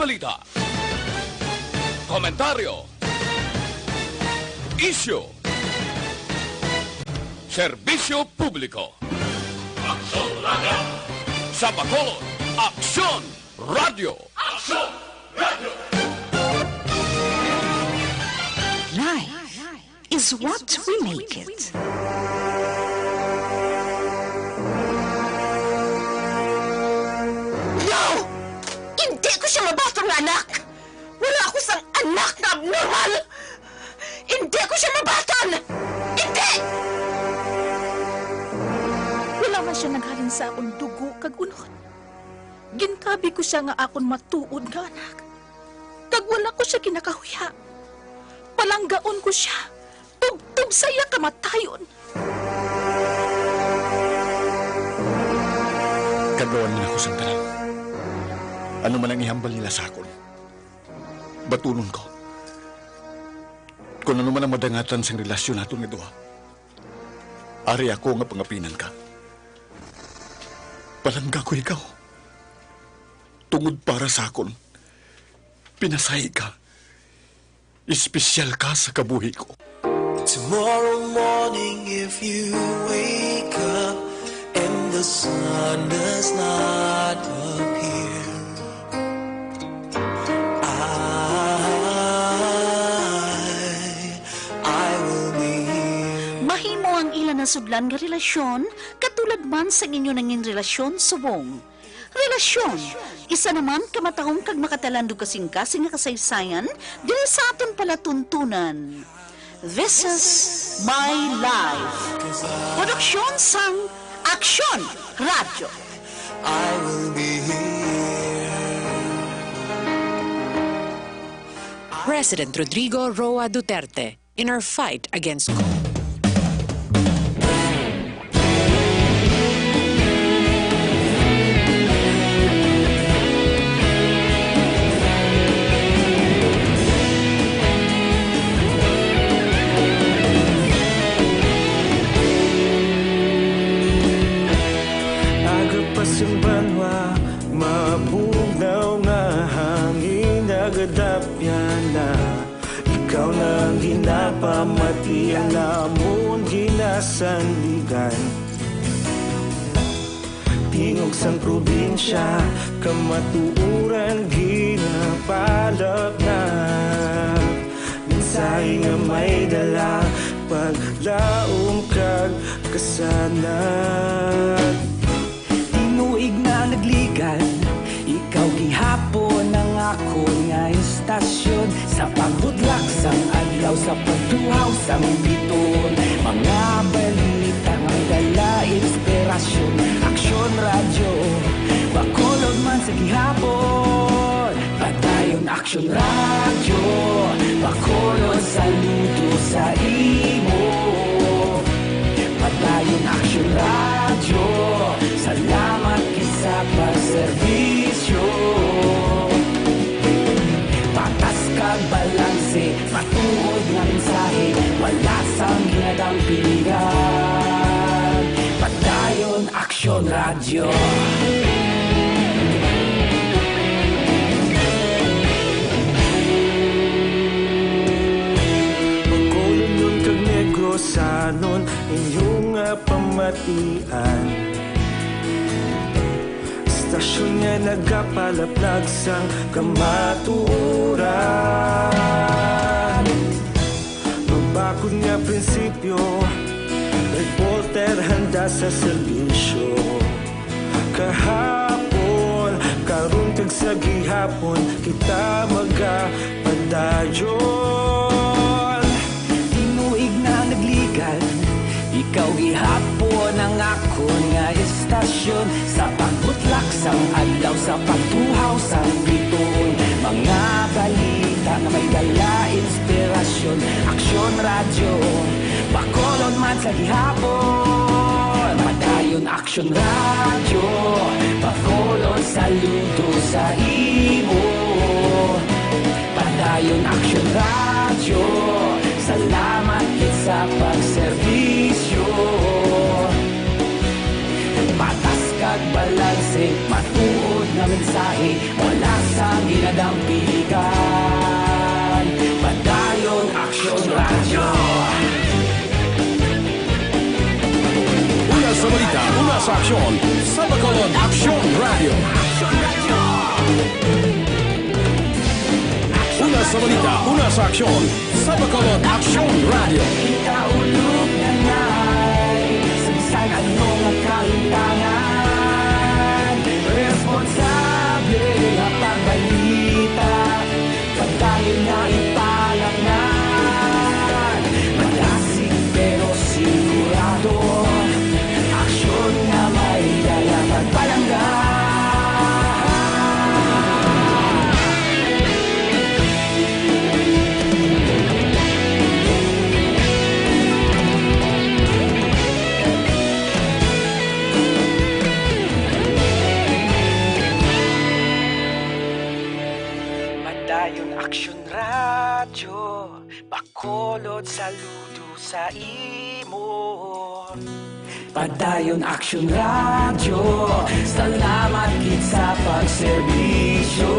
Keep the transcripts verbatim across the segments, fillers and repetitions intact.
Balita. Komentaryo. Isyu. Serbisyo publiko. Aksyon Radyo. Sa Bacolod, Aksyon Radyo. Aksyon Radyo. Life is what we make it. No! Hindi ko siya mabaton nga anak! Wala ako sang anak nga abnormal! Hindi ko siya mabaton! Hindi! Wala man siya naghalin sa akon dugo kag unod. Gintabi ko sia nga akon matuod nga anak, kag wala ko sia ginakahuya. Palanggaon ko sia tubtob sa iya kamatayon. Kadluan man ako sang tanan. Ano man ang ihambal nila sa akon, batunon ko. Kon ano man ang madangatan sang relasyon naton nga duha, ari ako nga pangapinan ka. Palangga ko ikaw. Tungod para sa akon, pinasahi ka. Espesyal ka sa kabuhi ko. Tomorrow morning, if you wake up and the sun does not appear, I, I will be here. Mahimo ang ila nasudlan nga relasyon, katulad man sang inyo nangin relasyon subong. Relasyon, isa naman ka matahom kag makatalandog kasing-kasing nga kasaysayan diri sa aton palatuntunan. This is My Life. Produksyon sang Aksyon Radyo. I will be here. President Rodrigo Roa Duterte in our fight against coal. Aga pa sing banwa, mabugnaw nga hangin nagadapyan na. Ikaw na ang ginapamati, ang amon ginasandigan. Tingog sang probinsya, kamatuoran ginapalapnap. Mensahe nga may dala, paglaom kag kasanag. Tinuig na nagligad, ikaw gihapon ang akon nga istasyon. Sa pagbudlak sang adlaw, sa pagtuhaw sang biton, mga balita nga may dala inspirasyon. Aksyon Radyo, Bacolod man sa gihapon. Padayon Aksyon Radyo, Bacolod, saludo sa imo. Padayon Aksyon Radyo, salamat gid sa pagserbisyo. Patas kag balanse, matuod nga mensahe, wala sang ginadampingan. Padayon Aksyon Radyo. Bacolodnon kag Negrosanon, inyo nga pamatian. Istasyon nga nagapalaplag sang kamatuoran. Mabakod nga prinsipyo, reporter handa sa serbisyo. Kahapon, karon kag sa gihapon, kita magapadayon. Tinuig na nagligad, ikaw gihapon ang akon nga istasyon. Sa pagbutlak sang adlaw, sa pagtuhaw sang bituon, mga balita nga may dala inspirasyon. Aksyon Radyo, Bacolod man sa gihapon. Padayon Aksyon Radyo, Bacolod, saludo sa imo. Padayon Aksyon Radyo, salamat gid sa pagserbisyo. Patas kag balanse, matuod nga mensahe, wala sang ginag- Dampigan, Padayon Aksyon Radyo. Una sa balita, una sa aksyon, sa Bacolod Aksyon Radyo. Una sa balita, una sa aksyon, sa Bacolod Aksyon Radyo. Ikaulog na ngay, sa bisan ano nga kalimtangan, responsable nga pagbalita, padayon nga ipalangnan, malasig pero sigurado, aksyon nga may dala pagpalangga. Padayon Aksyon Radyo, Bacolod, saludo sa imo. Padayon Aksyon Radyo, salamat gid sa pagserbisyo.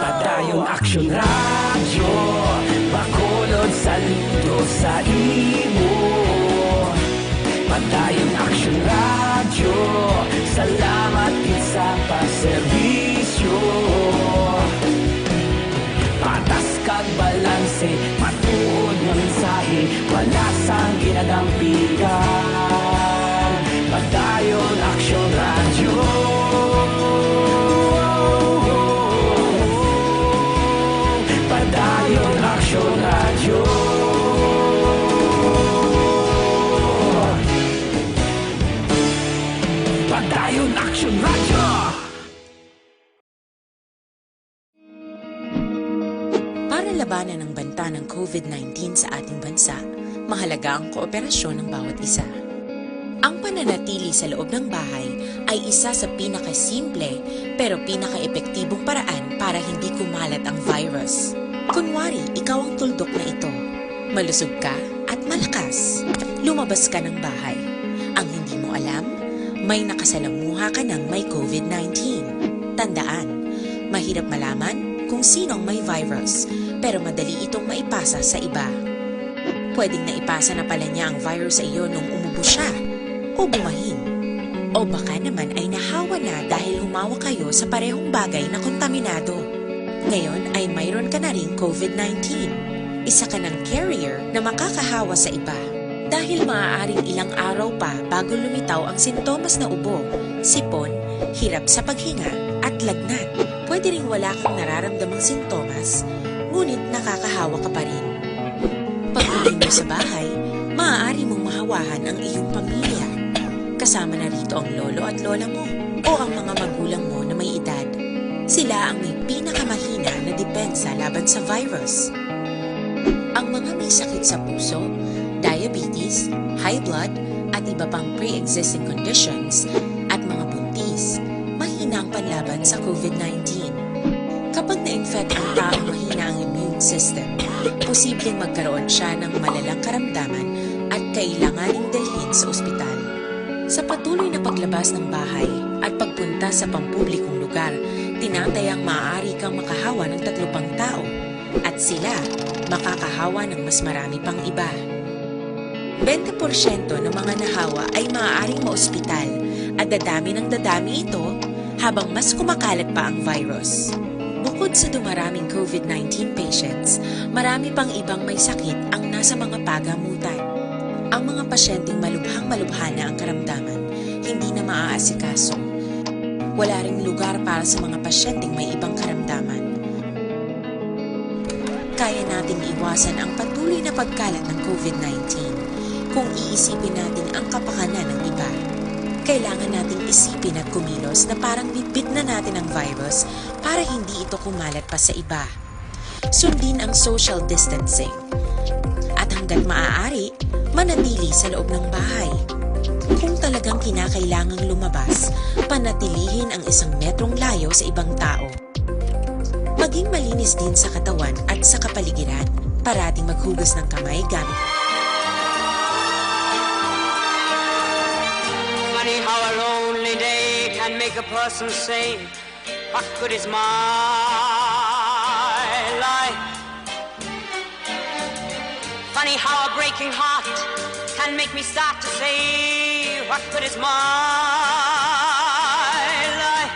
Padayon Aksyon Radyo, Bacolod, saludo sa imo. Padayon Aksyon Radyo, salamat gid sa pagserbisyo. Patas kag balanse, matuod nga mensahe, wala sang ginadampigan. Padayon Aksyon Radyo. Padayon Aksyon Radyo. Padayon Aksyon Radyo. Para labanan ang banta ng COVID nineteen sa ating bansa, mahalaga ang kooperasyon ng bawat isa. Ang pananatili sa loob ng bahay ay isa sa pinakasimple pero pinakaepektibong paraan para hindi kumalat ang virus. Kunwari, ikaw ang tuldok na ito. Malusog ka at malakas. Lumabas ka ng bahay. Ang hindi mo alam, may nakasalamuha ka ng may COVID nineteen. Tandaan, mahirap malaman kung sino ang may virus, pero madali itong maipasa sa iba. Pwedeng naipasa na pala niya ang virus sa iyo nung umubo siya o bumahin. O baka naman ay nahawa na dahil humawak kayo sa parehong bagay na kontaminado. Ngayon ay mayroon ka na ring COVID nineteen. Isa ka ng carrier na makakahawa sa iba. Dahil maaaring ilang araw pa bago lumitaw ang sintomas na ubo, sipon, hirap sa paghinga, at lagnat. Pwede ring wala kang nararamdamang sintomas, ngunit nakakahawa ka pa rin. Pag-uwi mo sa bahay, maaari mong mahawahan ang iyong pamilya. Kasama na rito ang lolo at lola mo o ang mga magulang mo na may edad. Sila ang may pinakamahina na depensa laban sa virus. Ang mga may sakit sa puso, diabetes, high blood, at iba pang pre-existing conditions, at mga buntis, mahina ang panlaban sa COVID nineteen. Kapag na-infect ang taong mahina ang immune system, posibleng magkaroon siya ng malalang karamdaman at kailanganing dalhin sa ospital. Sa patuloy na paglabas ng bahay at pagpunta sa pampublikong lugar, tinatayang maaari kang makahawa ng tatlo pang tao at sila makakahawa ng mas marami pang iba. Bente porsyento ng mga nahawa ay maaaring maospital at dadami ng dadami ito habang mas kumakalat pa ang virus. Bukod sa dumaraming COVID nineteen patients, marami pang ibang may sakit ang nasa mga pagamutan. Ang mga pasyenteng malubhang-malubha na ang karamdaman, hindi na maaasikaso. Wala ring lugar para sa mga pasyenteng may ibang karamdaman. Kaya nating iwasan ang patuloy na pagkalat ng COVID nineteen kung iisipin natin ang kapakanan ng iba. Kailangan nating isipin at kumilos na parang bitbit na natin ang virus para hindi ito kumalat pa sa iba. Sundin ang social distancing. At hanggat maaari, manatili sa loob ng bahay. Kung talagang kinakailangang lumabas, panatilihin ang isang metrong layo sa ibang tao. Maging malinis din sa katawan at sa kapaligiran. Parating maghugas ng kamay gamit Funny how a lonely day can make a person say, What good is my life? Funny how a breaking heart can make me start to say, what good is my life?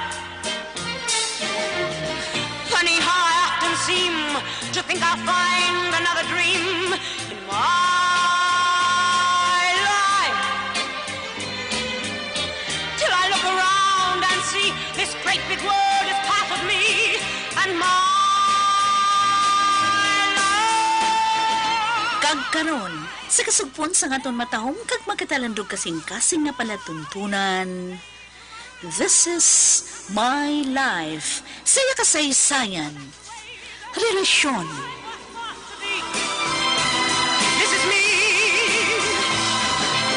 Funny how I often seem to think I'll find another dream in my life. Till I look around and see this great big world is part of me and my life. Kag karon, sa kasugpon sang aton matahom kag magkatalandog kasing-kasing nga palatuntunan, This is My Life, sa iya kasaysayan, relasyon. This is me.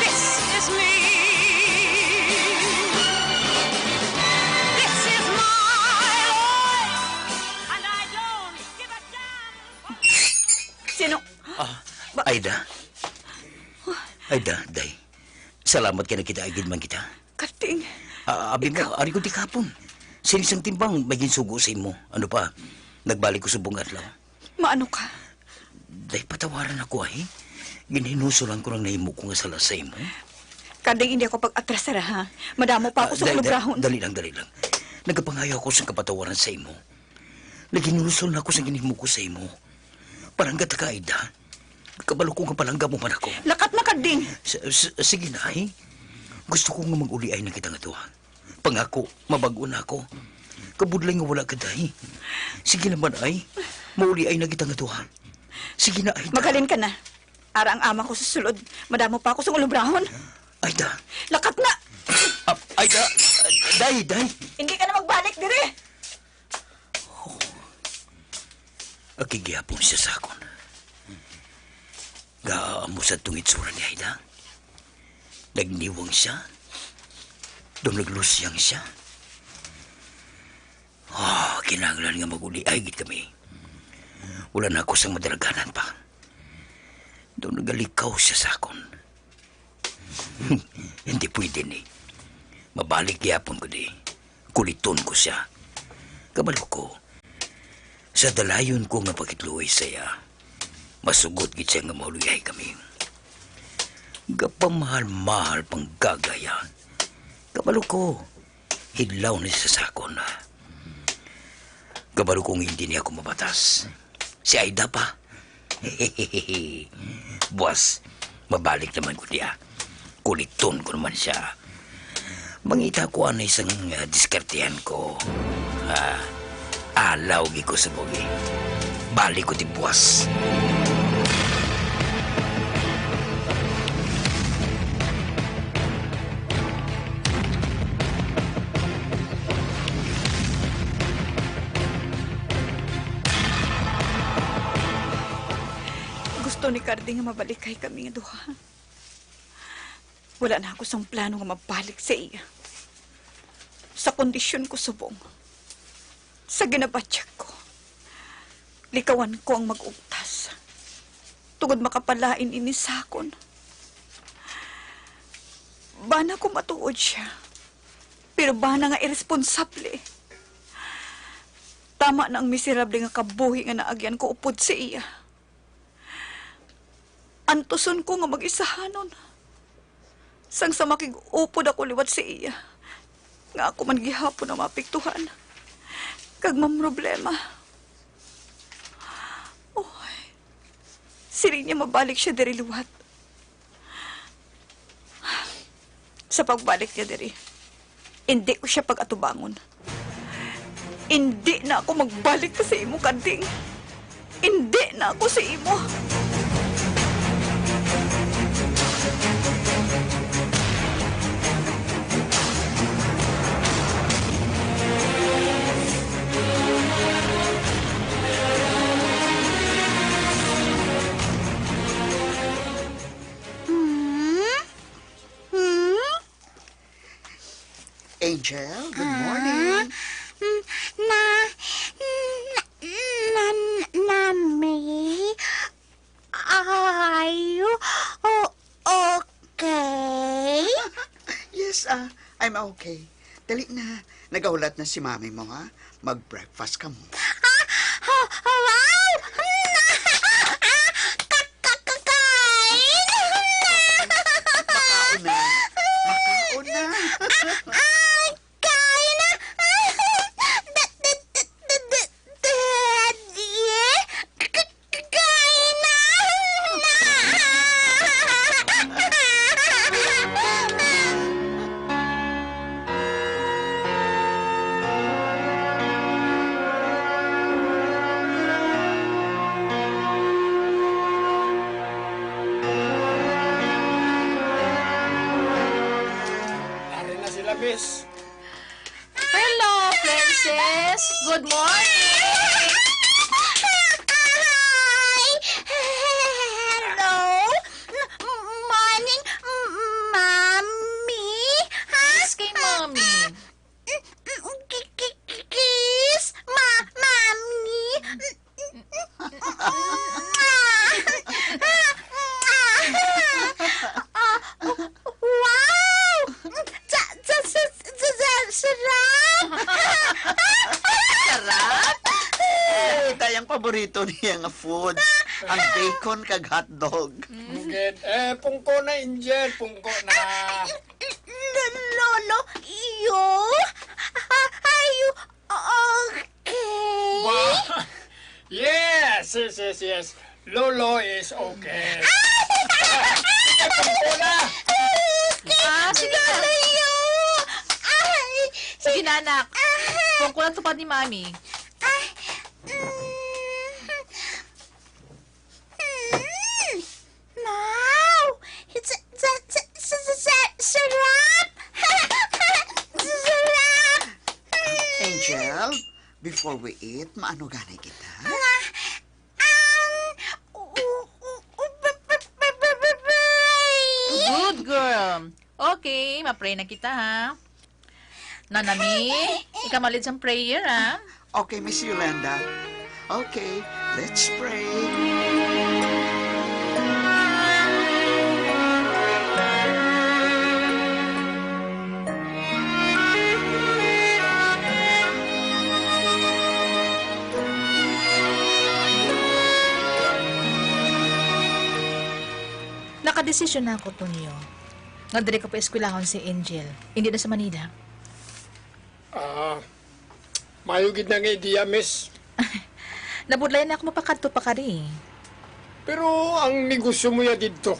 This is me. This is my life. And I don't give a damn. Sino? Ah, Ba- Aida. Aida, day. Salamat kay nakita agid man kita. Karding. Ah, abi mo, Ikaw? Ari ko di kahapon. Sining sang timbang, may ginsugo sa imo. Ano pa? Nagbalik ko subong adlaw. Maano ka? Day, patawaran ako, ay. Ginhinusulan ko lang nahimo ko nga sala sa imo. Karding, hindi ako pag-atrasara, ha? Madamo pa ako Ah, sa day, day, ulubrahon. Dali lang, dali lang. Nagapangayo ako sa kapatawaran sa imo. Naginunusol na ako sa ginhimo ko sa imo. Palangga ta ka, Aida. Kabalo ko nga palangga mo man ako. Lakat na, Karding! S-, s-, sige na, ay. Gusto ko nga mag-uliay na kita nga duha. Pangako, mabag-o na ako. Kabudlay nga wala ka, day. Sige naman, ay. Mauliay na kita nga duha. Sige na, Aida. Maghalin ka na. Ara ang ama ko sa sulod. Madamo pa ako sa ulubrahon. Aida. Lakat na! Ah, Aida, day, day. Hindi ka na magbalik diri. Aki gihapon siya sa akon. Nga amo sa tungitsura ni Aida. Nagniwang siya. Daw naglusyang siya. Ah, kinahanglan nga mag-uliay gid kami. Wala na ako sang madalaganan pa. Daw nagalikaw siya sa akon. Hindi pwede ni. Mabalik gyapon ko di. Kuliton ko siya. Kabalo ko, sa dalayon ko nga pakitluoy sa iya, masugot gid siya nga mauluyay kami. Gapamahal-mahal pang gagaya. Kabalo ko, hidlaw na siya sa akon. Kabalo kong hindi niya ako mabatas. Si Aida pa. Buwas, mabalik naman ko niya. Kuliton ko naman siya. Mangita ko anay sang, ah, diskartehan ko. Ah, alaw gi ko sa bugi. Balik ko ti buwas. Gusto ni Carding nga mabalikay kami nga duha. Wala na ako sang plano nga mabalik sa iya. Sa kondisyon ko subong, sa ginabatyag ko, likawan ko ang mag-ugtas, tungod makapalain ini sa akon. Bana ko matuod siya, pero bana nga iresponsable. Tama na ang miserable nga kabuhi nga naagyan ko upod sa iya. Antuson ko nga mag-isahanon, sang sa makig-upod ako liwat sa iya, nga ako man gihapon ang maapektuhan kag mamroblema. Uy, siling niya mabalik siya diri liwat. Sa pagbalik niya diri, indi ko sia pag-atubangon. Indi na ako magbalik pa sa imo, Karding. Indi na ako sa imo. Hmm? Hmm? Angel, good morning. Ah, mm, ma-, mm, ma-, Mami, are you o-, okay? Yes, ah, I'm okay. Dali na. Nagahulat na si mami mo, ha? Mag-breakfast ka mo. Ah, ha, ha, wow! Ka-, ka-, kakain! Makaon na. Makaon na. Ay, kain na. Da-, da-, da-, da-, da-, Daddy? K-, k-, kain na. Ari na sila, miss. Hello, princess. Good morning. Hi. Hello. M-, morning, m-, mommy. Kiss kay mommy. Ki-, ki-, ki-, kiss, ma-, mommy. Ah, wow! Sa-, sa-, sa-, sa-, sa-, sarap! Sarap? Ay, ito ang paborito niya nga food. Ang bacon kag hotdog. Mugid. Eh, pungko na, Angel. Pungko na. L-, Lolo, you? A-, are you okay? Ba-, yes, yes, yes, yes. Lolo is okay. Sige, pungko na. Ah, sige na. Lolo, you? Ay. Sige na, anak. Ah. Pungko na tupad ni Mami. Ay. Mm. Mm. Wow! Sa, sa, sa, sa, sa, sa, sarap! Sarap! Angel, before we eat, maano gani kita? Ah, um, u-, u-, u-, u-, pa-, pa-, pa-, pa-, pa-, pray! Good girl. Okay, ma-pray na kita, ha? Nanami, ikaw ma-lead sang prayer, ha? Okay, Miss Yolanda. Okay, let's pray. Nakadesisyon na ako, Tonyo, nga diri ko paeskwelahon si Angel, indi na sa Manila. Ah, maayo gid na nga ideya, miss. Nabudlayan na ako mapakadto pa kari. Pero ang negosyo mo ya didto?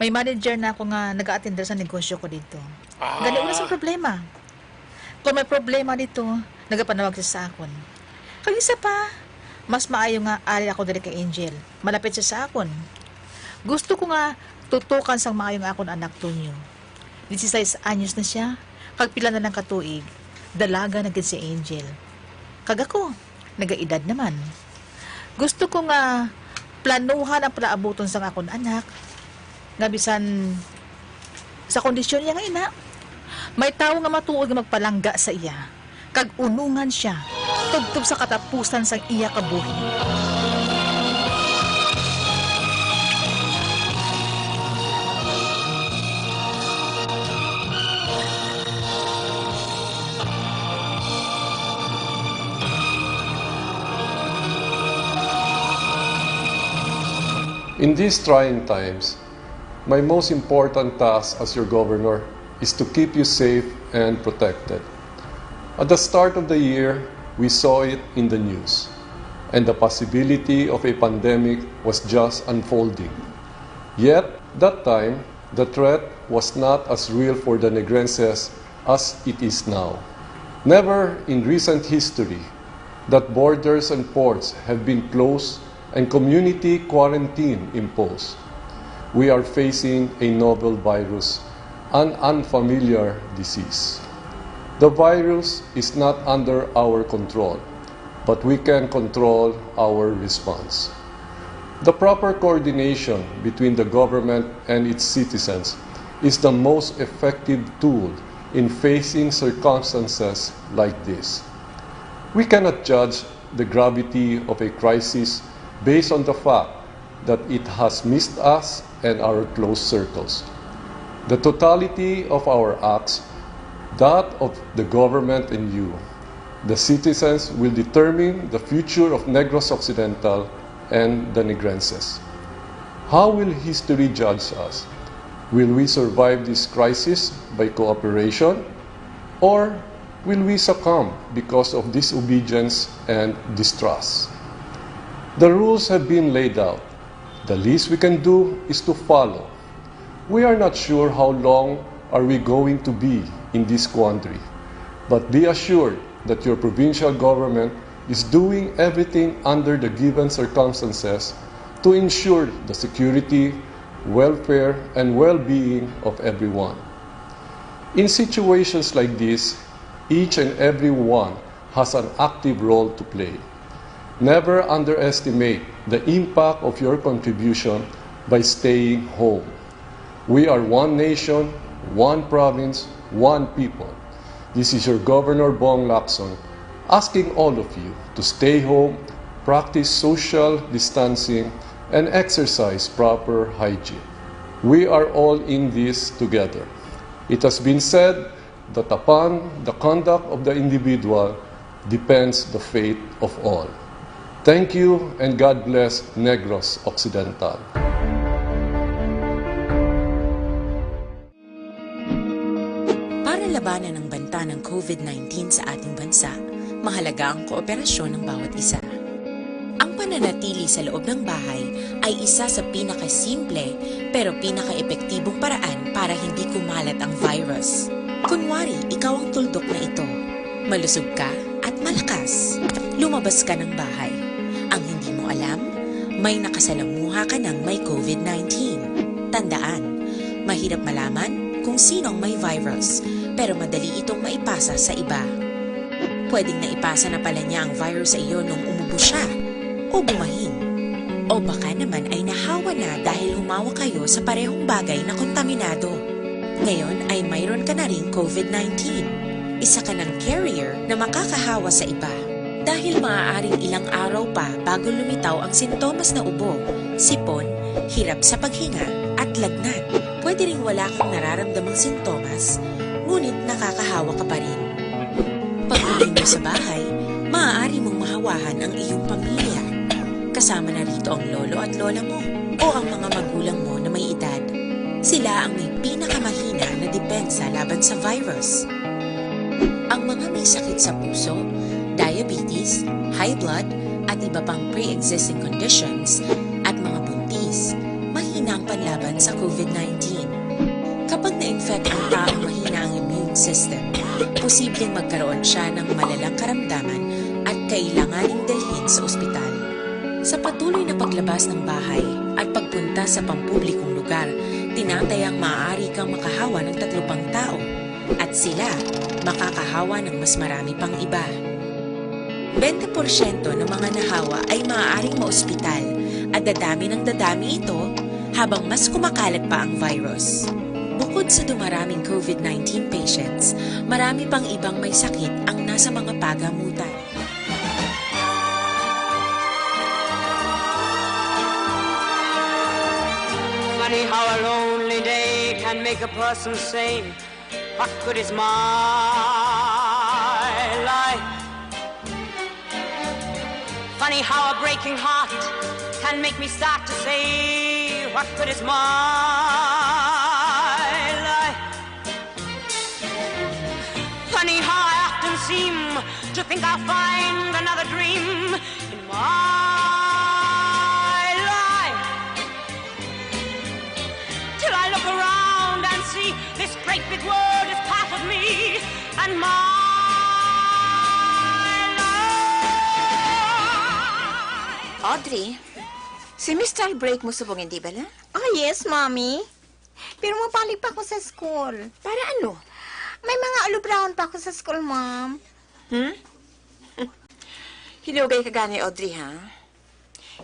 May manager na ako nga nagaatender sa negosyo ko didto. Ah. Gani, wala sang problema. Kung may problema didto, nagapanawag siya sa akon. Kag isa pa, mas maayo nga ari ako diri kay Angel. Malapit siya sa akon. Gusto ko nga tutokan sang maayo ang akon anak, Tonyo. Dieciséis anyos na sia, kag pila na lang ka tuig, dalaga na gid si Angel. Kag ako, nagaedad naman. Gusto ko nga planuhan ang palaabuton sang akon anak, nga bisan sa kondisyon niya nga ina, may tawo nga matuod nga magpalangga sa iya, kag unungan sia tubtob sa katapusan sang iya kabuhi. In these trying times, my most important task as your governor is to keep you safe and protected. At the start of the year, we saw it in the news, and the possibility of a pandemic was just unfolding. Yet, that time, the threat was not as real for the Negrenses as it is now. Never in recent history that borders and ports have been closed and community quarantine imposed. We are facing a novel virus, an unfamiliar disease. The virus is not under our control, but we can control our response. The proper coordination between the government and its citizens is the most effective tool in facing circumstances like this. We cannot judge the gravity of a crisis based on the fact that it has missed us and our close circles. The totality of our acts That of the government and you, the citizens, will determine the future of Negros Occidental and the Negrenses. How will history judge us? Will we survive this crisis by cooperation, or will we succumb because of disobedience and distrust? The rules have been laid out. The least we can do is to follow. We are not sure how long are we going to be in this quandary, but be assured that your provincial government is doing everything under the given circumstances to ensure the security, welfare, and well-being of everyone. In situations like this, each and every one has an active role to play. Never underestimate the impact of your contribution by staying home. We are one nation, one province, one people. This is your Governor Bong Lacson asking all of you to stay home, practice social distancing, and exercise proper hygiene. We are all in this together. It has been said that upon the conduct of the individual depends the fate of all. Thank you and God bless Negros Occidental. Para labanan ang banta ng COVID nineteen sa ating bansa, mahalaga ang kooperasyon ng bawat isa. Ang pananatili sa loob ng bahay ay isa sa pinakasimple pero pinakaepektibong paraan para hindi kumalat ang virus. Kunwari, ikaw ang tuldok na ito. Malusog ka at malakas. Lumabas ka ng bahay. Ang hindi mo alam, may nakasalamuha ka ng may COVID nineteen. Tandaan, mahirap malaman kung sino ang may virus, pero madali itong maipasa sa iba. Pwedeng naipasa na pala niya ang virus sa iyo nung umubo siya o bumahin. O baka naman ay nahawa na dahil humawak kayo sa parehong bagay na kontaminado. Ngayon ay mayroon ka na ring COVID nineteen. Isa ka ng carrier na makakahawa sa iba. Dahil maaaring ilang araw pa bago lumitaw ang sintomas na ubo, sipon, hirap sa paghinga, at lagnat. Pwede ring wala kang nararamdamang sintomas, ngunit nakakahawa ka pa rin. Pag-uwi mo sa bahay, maaari mong mahawahan ang iyong pamilya. Kasama na rito ang lolo at lola mo o ang mga magulang mo na may edad. Sila ang may pinakamahina na depensa laban sa virus. Ang mga may sakit sa puso, diabetes, high blood, at iba pang pre-existing conditions, at mga buntis, mahina ang panlaban sa COVID nineteen. Kapag na-infect ang taong mahina ang immune system, posibleng magkaroon siya ng malalang karamdaman at kailanganing dalhin sa ospital. Sa patuloy na paglabas ng bahay at pagpunta sa pampublikong lugar, tinatayang maaari kang makahawa ng tatlo pang tao at sila makakahawa ng mas marami pang iba. Bente porsyento ng mga nahawa ay maaaring maospital at dadami ng dadami ito habang mas kumakalat pa ang virus. Bukod sa dumaraming COVID nineteen patients, marami pang ibang may sakit ang nasa mga pagamutan. Funny how a lonely day can make a person sane. What good is my life? Funny how a breaking heart can make me start to say, what good is my life? Funny how I often seem to think I'll find another dream in my life. Till I look around and see this great big world is part of me and my life. Audrey, semestral break mo subong, hindi bala? Ah, yes, Mommy. Pero mabalik pa ako sa school. Para ano? May mga ulubrahon pa ako sa school, Ma'am. Hmm? Hinugay ka gani, Audrey, ha?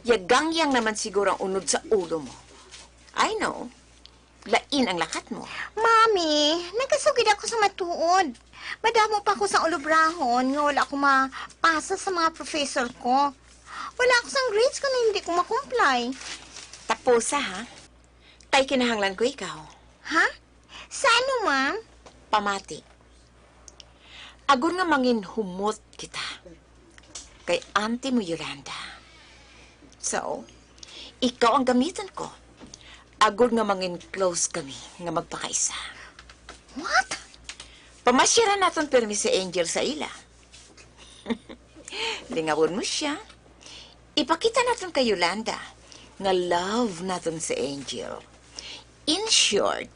Yagangyang naman siguro ang unod sa ulo mo. I know. Lain ang lakat mo. Mami, nagasugid ako sa matuod. Madamo pa ako sa ulubrahon nga wala ako mapasa sa mga professor ko. Wala ako sang grades kung hindi ko makomply. Tapusa, ha? Kay kinahanglan ko ikaw. Ha? Sa ano, ma'am? Pamati. Agod nga manginhumot kita kay auntie mo, Yolanda. So, ikaw ang gamiton ko. Agod nga mangin-close kami nga magpakaisa. What? Pamasyaran naton pirmi si Angel sa ila. Lingawon mo siya. Ipakita naton kay Yolanda nga love naton si Angel. In short,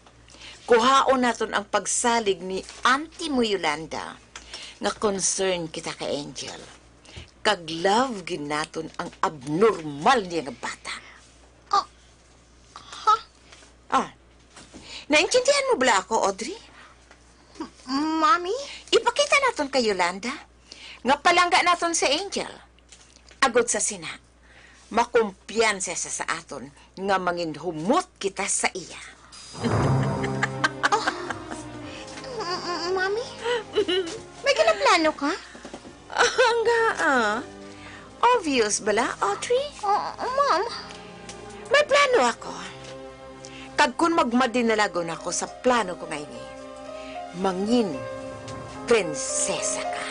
kuhaon naton ang pagsalig ni Auntie mo, Yolanda, nga concern kita kay Angel. Kag love gid naton ang abnormal niya nga bata. Ah, ha? Ah, naintindihan mo bala ako, Audrey? M-, Mommy? Ipakita naton kay Yolanda nga palangga naton si Angel. Agod sa sina, makumpiyansa siya sa aton nga manginhumot kita sa iya. M-, m-, Mommy? May ginaplano ka? Ang gaa. Obvious bala, Audrey? Oo, Ma'am. May plano ako. Kag kon magmadinalagon ako sa plano ko nga ini, mangin prinsesa ka.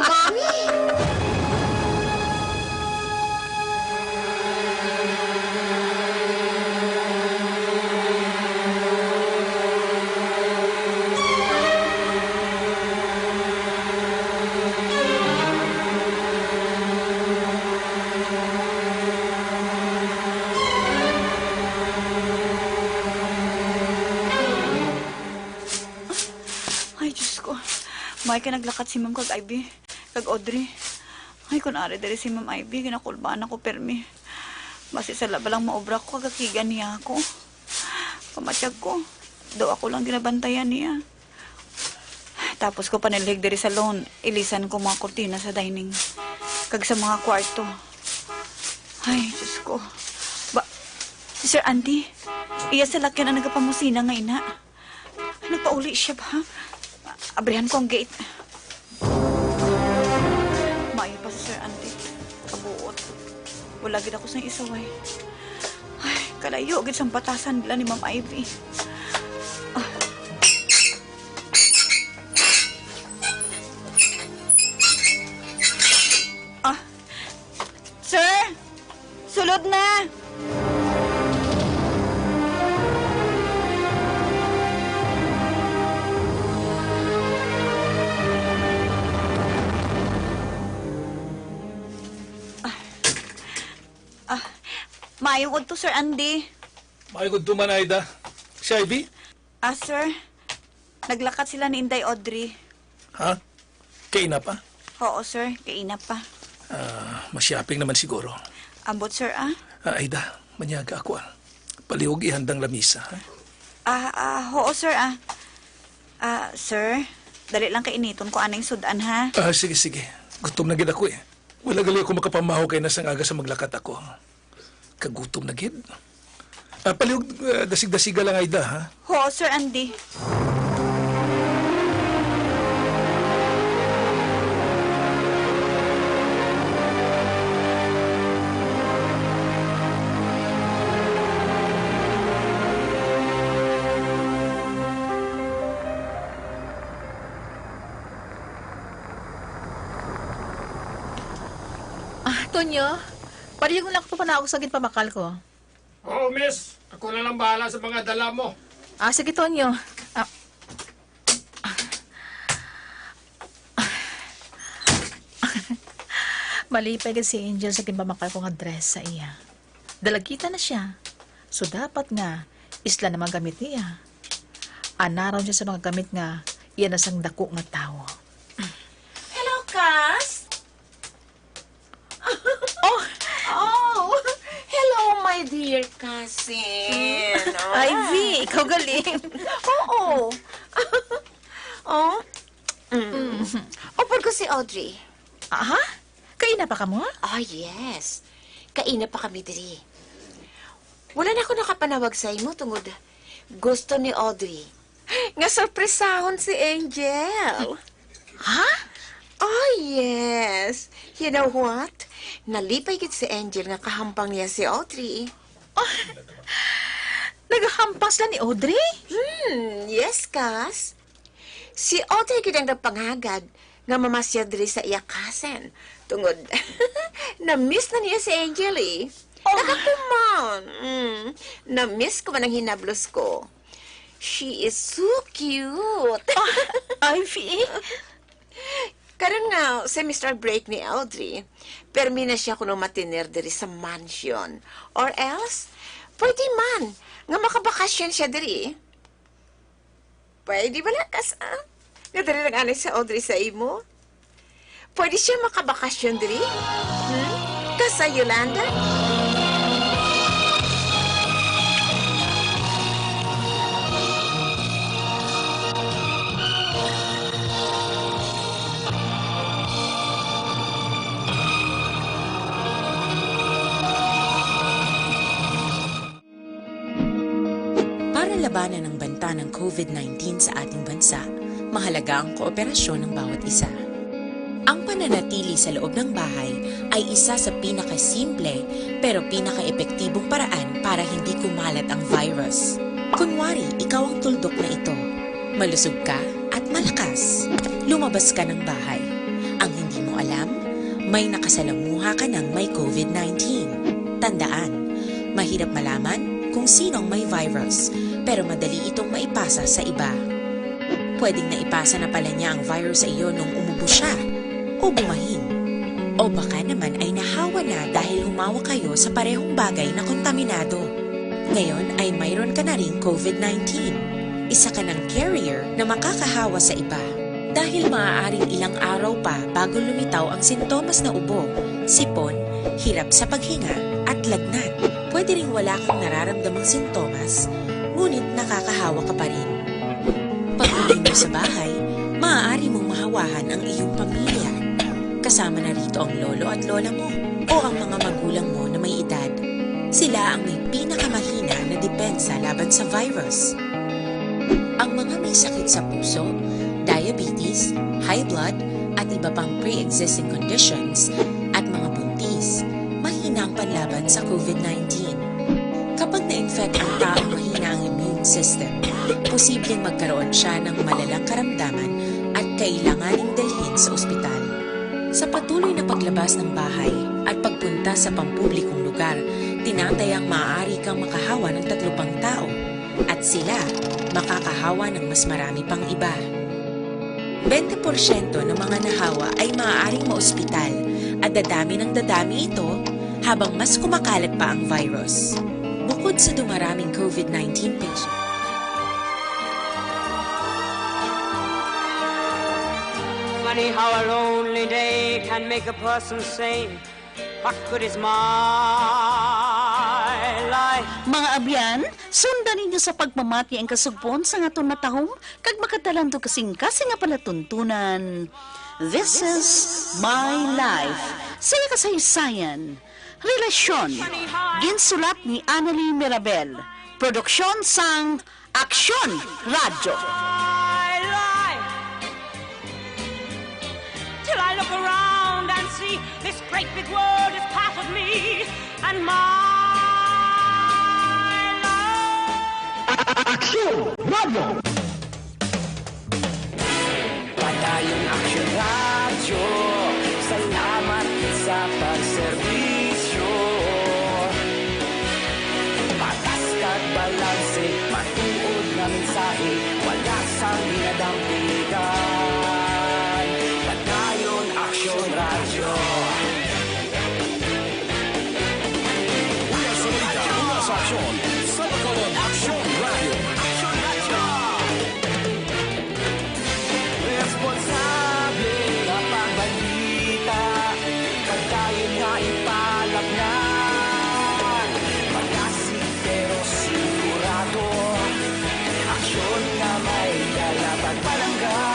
Mommy! Ay, Diyos ko. May ka naglakat si Ma'am kag Ivy, kag Audrey. Ay, kun ari diri si Ma'am Ivy, ginakulbaan ako permi. Basi sala pa lang maobra ko, kagakigan niya ako. Pamatyag ko, daw ako lang ginabantayan niya. Tapos ko panilhig diri sa lawn, ilisan ko mga kurtina sa dining kag sa mga kwarto. Ay, Diyos ko. Ba, si Sir Andy, iya salakyan ang nagapamusina nga ina. Nagpauli siya ba? Abrihan ko ang gate. Maayo pa si Sir Andy. Kabuot. Wala gid ako sang isaway. Ay, kalayo gid sang batasan nila ni Ma'am Ivy. Ah. Ah. Sir! Sulod na! Ah, ah, maayong udto, Sir Andy. Maayong udto man, Aida. Si Ivy? Ah, sir. Naglakat sila ni Inday Audrey. Ha? Kaina pa? Oo, sir. Kaina pa. Ah, ma-shopping naman siguro. Ambot, sir, ah. Ah, Aida, manyaga ako, ah. Palihog ihandang lamisa, ha? Ah, ah, oo, sir, ah. Ah, sir, dali lang kay initon ko aning sud-an, ha? Ah, sige, sige. Gutom na gid ako, eh. Wala gali ako makapamahaw kay na sang aga sa maglakat ako. Kagutom na gid. Ah, palihog, ah, dasig-dasiga lang, Aida, ha? Oo, Sir Andy. Ah, Tonyo, palihog lang ko papanaog sa ginpamakal ko. Oo, miss. Ako na lang bahala sa mga dala mo. Ah, sige, Tonyo. Ah. Malipay gid si Angel sa ginpamakal ko nga dress sa iya. Dalagita na siya. So, dapat nga, isla na mga gamit niya. Anaron siya sa mga gamit nga iya na sang dako nga tawo. Hello, Kas. Oh! Oh, hello, my dear cousin. Hmm? Oh. Ivy, ikaw gali. Oo. Oh. Mm. Mm. Upod ko si Audrey. Aha? Kaina pa kamo? Oh, yes. Kaina pa kami diri. Wala na ako nakapanawag sa imo tungod gusto ni Audrey nga sorpresahon si Angel. Ha? Oh, yes. You know what? Nalipay gid si Angel nga kahampang niya si Audrey. Oh, nagahampang sila ni Audrey? Hmm, yes, Kas. Si Audrey gid ang nagpangagad nga mamasyal diri sa iya cousin. Tungod, na-miss na niya si Angel, eh. Oh. Nakakumon. Mm. Na-miss ko man ang hinablos ko. She is so cute. Oh, Ivy. Karon nga, semester break ni Audrey, permi na siya kuno matiner diri sa mansion. Or else, pwede man nga makabakasyon siya diri. Pwede bala, Kas, ah? Nga diri lang anay sa Audrey sa imo? Pwede siya makabakasyon diri? Hmm? Kas, ah, Yolanda? Para labanan ang banta ng COVID nineteen sa ating bansa, mahalaga ang kooperasyon ng bawat isa. Ang pananatili sa loob ng bahay ay isa sa pinakasimple pero pinakaepektibong paraan para hindi kumalat ang virus. Kunwari, ikaw ang tuldok na ito. Malusog ka at malakas. Lumabas ka ng bahay. Ang hindi mo alam, may nakasalamuha ka ng may COVID nineteen. Tandaan, mahirap malaman kung sino ang may virus, pero madali itong maipasa sa iba. Pwedeng naipasa na pala niya ang virus sa iyo nung umubo siya o bumahin. O baka naman ay nahawa na dahil humawak kayo sa parehong bagay na kontaminado. Ngayon ay mayroon ka na ring COVID nineteen. Isa ka ng carrier na makakahawa sa iba. Dahil maaaring ilang araw pa bago lumitaw ang sintomas na ubo, sipon, hirap sa paghinga, at lagnat. Pwede ring wala kang nararamdamang sintomas, ngunit nakakahawa ka pa rin. Pag-uwi mo sa bahay, maaari mong mahawahan ang iyong pamilya. Kasama na rito ang lolo at lola mo o ang mga magulang mo na may edad. Sila ang may pinakamahina na depensa laban sa virus. Ang mga may sakit sa puso, diabetes, high blood, at iba pang pre-existing conditions, at mga buntis, mahina ang panlaban sa COVID nineteen. Kapag na-infect ang taong mahina ang immune system, posibleng magkaroon siya ng malalang karamdaman at kailanganing dalhin sa ospital. Sa patuloy na paglabas ng bahay at pagpunta sa pampublikong lugar, tinatayang maaari kang makahawa ng tatlo pang tao, at sila makakahawa ng mas marami pang iba. Bente porsyento ng mga nahawa ay maaaring maospital at dadami ng dadami ito habang mas kumakalat pa ang virus. Bukod sa dumaraming COVID nineteen patient, Funny how a lonely day can make a person say, "What good is my life?" Mga abyan, sundan ninyo sa pagpamati ang kasugpon sang aton natahom kag makatalandog kasing-kasing nga palatuntunan. This is My Life. Sa iya kasaysayan, relasyon. Ginsulat ni Annalie Mirabel. Produksyon sang Aksyon Radyo. I lie till I look around and see this great big world is part of me and my love. Aksyon Radyo. Padayon Aksyon Radyo, salamat sa pagserbisyo. Patas kag balanse, matuod nga mensahe, wala sang ginadampigan. Padayon Aksyon Radyo. Una sa balita, una sa aksyon, sa Bacolod Aksyon Radyo. Aksyon Radyo. Responsable nga pagbalita, pagdayon nga ipalagnat. Magasig pero sigurado, aksyon nga may dala, pagpalangga.